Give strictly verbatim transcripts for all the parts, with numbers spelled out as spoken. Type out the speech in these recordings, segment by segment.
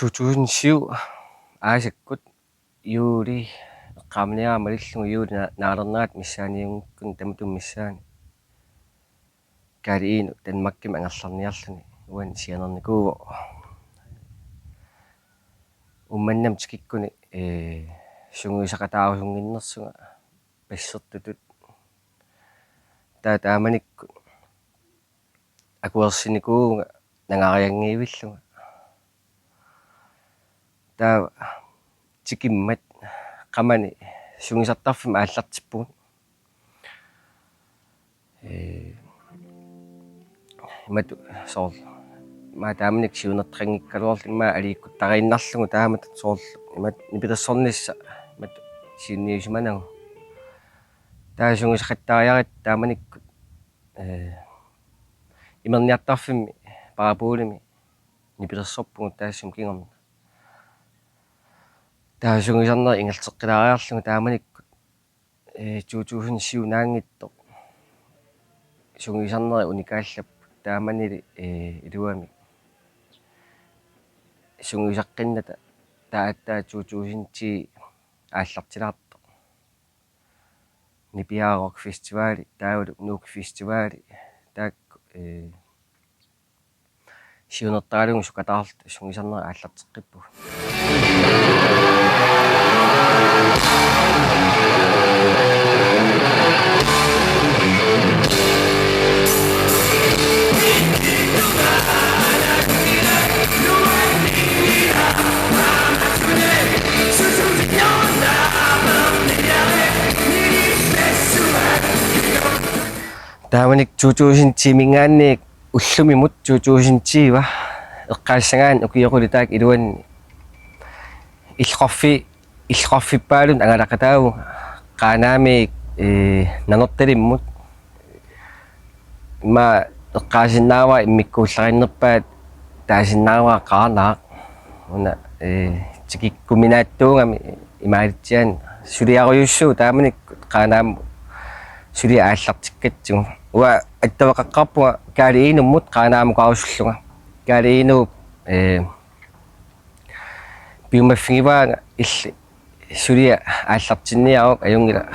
To tusind syv aasakkut juuli eqqaamaniarama malillugu juuli na-, naalernerata missaaniunngikkunik tamatuma missaani. Kaali Inu Danmarkimi angerlarniarluni uani sianernikuuvoq. Uummannamut tikikkuni, ee, sungiusaqataarusunnginnersunga bassertutut. Taava taamanikkut akuersinikuuvunga nangarianngivillunga. Taava tikimmat qamani sungiusartarfimmi aallartippugut. Ee, imatut soorlu. Immaqa taamanikkut siunertaqanngikkaluarlugu immaqa aliikkuttariinnarlugu taamatut soorlu. Imatut nipilersornissaq imatut siunniusimanagu. Taava sungiusaqattaariaratta taamanikkut, ee, imerniartarfimmi Paraboliimi nipilersorpugut taassuma kingorna. Taava sungiusarnerit ingerlateqqilaariarlugu taamanikkut, ee, to tusind syv naanngitsoq. Sungiusarnerit unikaallapput taamanili, ee, iluamik. Sungiusaqqinnata taava aatsaat to tusind ti aallartilaartoq. Nipiaaraq Rock Festivali, taavalu Nuuk Festivali, taakku, ee, siunertaralugu sukataarluta sungiusarnerit aallarteqqippugut. Taamanikkut to tusind ti-minngaanniit ullumimut to tusind ti-va eqqaassagaanni ukiut qulit taakku iluanni illoqarfi-, illoqarfippaalunnik angalaqataavunga Qaanaami, ee, Nanortalimmut. Immaqa eqqaasinnaavara immikkuullarinnerpaat taasinnaavara Qaanaaq. Una, ee, tikikkuminaattuugami imaalitsiaanni suliarujussuuvoq taamanikkut Qaanaamut suliaq aallartikkatsigu. Uanga attaveqaqqaarpunga Kaali Inummut Qaanaamukarusullunga. Kaali Inu, ee, piumaffigivaanga illit suliaq aallartinniaruk, ajunngilaq,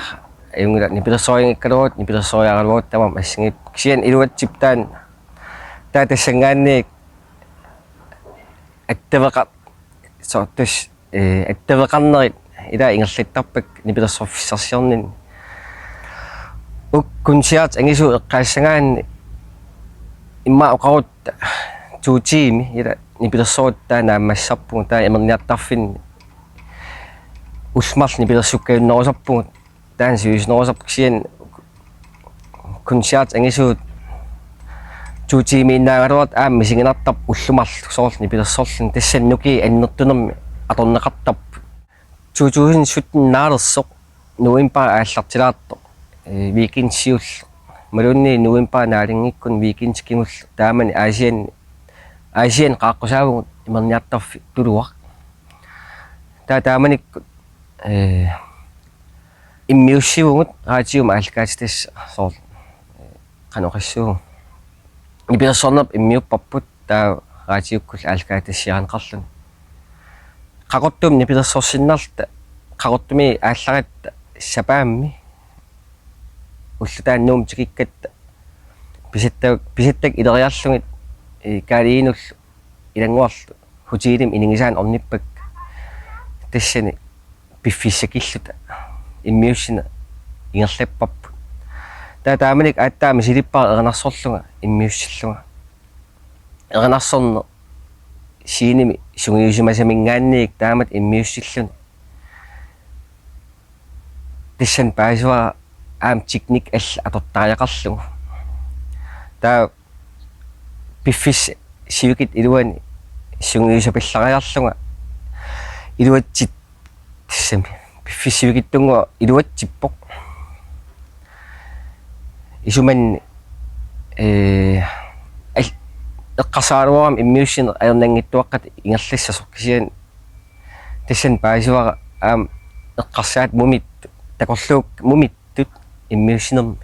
ajunngilaq nipilersorianngikkaluarutta, nipilersoriaraluarutta tamarmik assigiipput. Kisianni iluatsippoq taanna. Taava tassanngaanniit attaveqa-, soorlu tassa, ee, attaveqarnerit ila ingerlattarpakka nipilersorfissarsiorninni. Uku koncertit angisuut eqqaassagaanni immaqa oqarutta to timer ila nipilersorutta naammassisarpugut, taava imerniartarfinni ullut marluk nipilersukkajunnerusarpugut, taanna sivisunerusarpoq. Kisianni koncertit angisuut to timeriinnaagaluartut aamma misiginartarput ullut marluk soorlu nipilersorluni, tassani nukiit annertunermik atorneqartarput. To tusind sytten naalersoq novembarip aallartilaartoq, ee, weekend siulleq. Imaluunniit novembarip naalinngikkunik weekendit kingulliit taamani Aasianni, Aasianni qaaqqusaavugut imerniartarfik Tuluaq. Taava taamanikkut, ee, immiussivugut raatiumi aallakaatitassaq soorlu, ee, qanoq oqassuunga. Nipilersornerput immiupparput taava raatiukkullu aallakaatitassiaraneqarluni. Qaqortumi nipilersorsinnarluta, Qaqortumi aallaratta sapaammi ulloq taanna Nuummut tikikkatta pisatta-, pisattakkat ileriarlugit, ee, Kaali Inullu ilannguarlu hotelimi inigisaannik ornippakka. Tassani piffissakilluta immiussineq ingerlapparput. Taava taamanikkut aatsaat misilippara erinarsorlunga immiussillunga. Erinarsorneq scenemi sungiusimasaminngaanniit taamatut immiussilluni. Tassani paasivara aamma teknik alla atortariaqarlugu. Taava piffissap sivikitsup iluani sungiusapallariarlunga iluatsit-, tassami piffissap sivikitsunnguaq iluatsippoq. Isumanni, ee, al-, eqqarsaraluarama immiussineq ajornanngitsuaqqat ingerlassasoq, kisianni tassani paasivara aamma eqqarsaat mumittut, takorluukkut mumittut immiussinermi.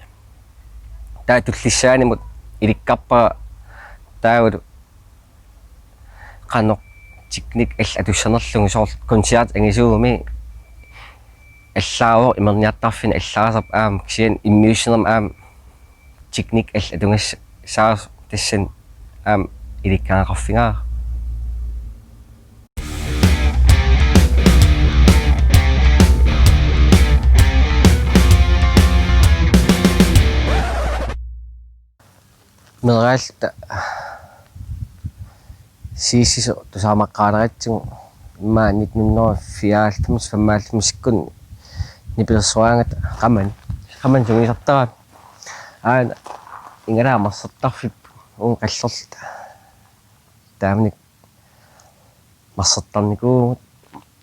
Taava tullissaanimut ilikkarpara taavalu qanoq teknik alla atussanerlugu, soorlu koncert angisuugami allaavoq imerniartarfinni allaasarpoq aamma, kisianni immiussinermi aamma teknik alla atugassaasoq, tassani aamma ilikkagaqarfigaara. Meeraalluta Siisisoq tusaamaqqaaleratsigu immaqa nitten hundrede fireoghalvfems femoghalvfemsikkut nipilersoraangata, qamani, qamani sungiusartarami. Aana ingalaa marsortarfik uunga qallorluta. Taamanikkut marsortarnikuuvugut.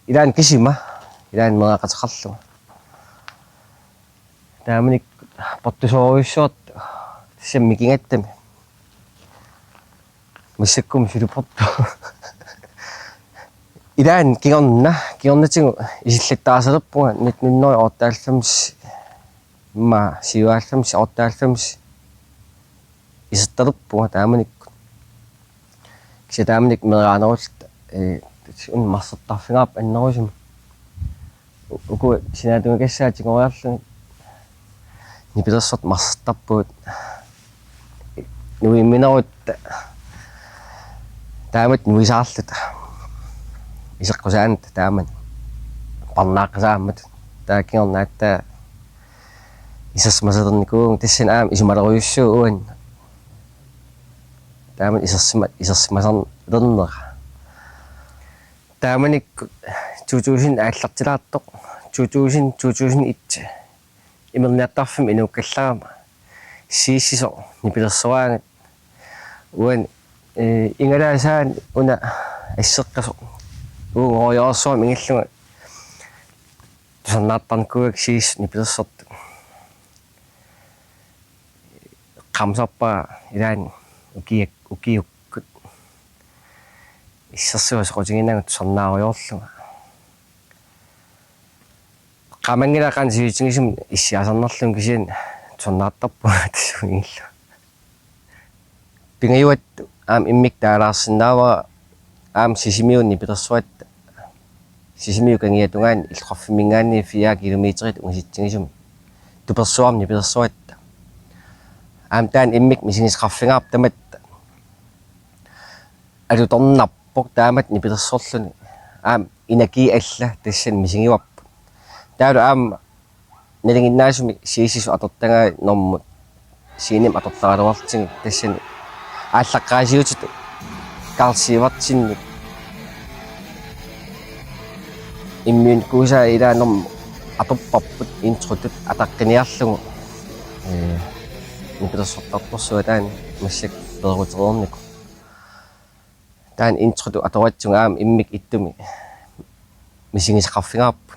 Ilaanni kisima, ilaanni meeraqateqarlunga. Taamanikkut portusoorujussuartut, tassami mikigattami. Massakkut suli portu. Ilaanni kingorna, kingornatigut isillattaasalerpunga nitten hundrede otteoghalvfems, immaqa syvoghalvfems, otteoghalvfems isertalerpunga taamanikkut. Kisianni taamanikkut meeraanerulluta, ee, una marsortarfigaarput annerusumik. U-, uku sinaata tungaanut tigoriarlugit nipilersortut marsortarpugut. Nuimminerutta taamatut nuisaarluta. Iseqqusaanata taamani. Parnaaqqisaammata. Taava kingorna aatsaat isersimasalernikuuvugut, tassani aamma isumalerujussuuvoq uani. Taamani isersima-, isersimasalernera. Taamanikkut to tusind aallartilaartoq, to tusind, to tusind et imerniartarfimmi inuukkallarama Siisisoq nipilersoraangat. Uani, ee, ingalaasaani una asseqqasoq uunga oorujorsuarmik ingillunga tusarnaartarnikuugakku Siisisoq nipilersortut. Eqqaamasarpara ilaanni ukiak-, ukiukkut. Issersuaq soqutiginagit tusarnaarujoorlunga. Eqqaamanngilara qanoq sivisutigisumik issiasarnerlunga, kisianni tusarnaartarpunga tassunga ingillunga. Pingajuattut aamma immikkut taalaarsinnaavara aamma Sisimiut nipilersuatta. Sisimiut kangiatungaani illoqarfimminngaanniit fire kilometerit ungasitsigisumik tupersuarmik nipilersuatta. Aamma taanna immikkut misigisaqarfigaarput tamatta. Alutornarpoq taamatut nipilersorluni. Aamma inakii alla tassani misigivarput. Taavalu aamma nalinginnaasumik Siisisoq atortagai normut scenemik atortaraluartigu, tassani aallaqqaasiutitut Karl Sivertsenip immiunnikuusaa ilaa normut atorparput introtut ataqqiniarlugu, ee, nipilersortartorsuaq taanna massakkut peerutereernikoq. Taanna introtut atoratsigu aamma immikkut ittumik misigisaqarfigaarput.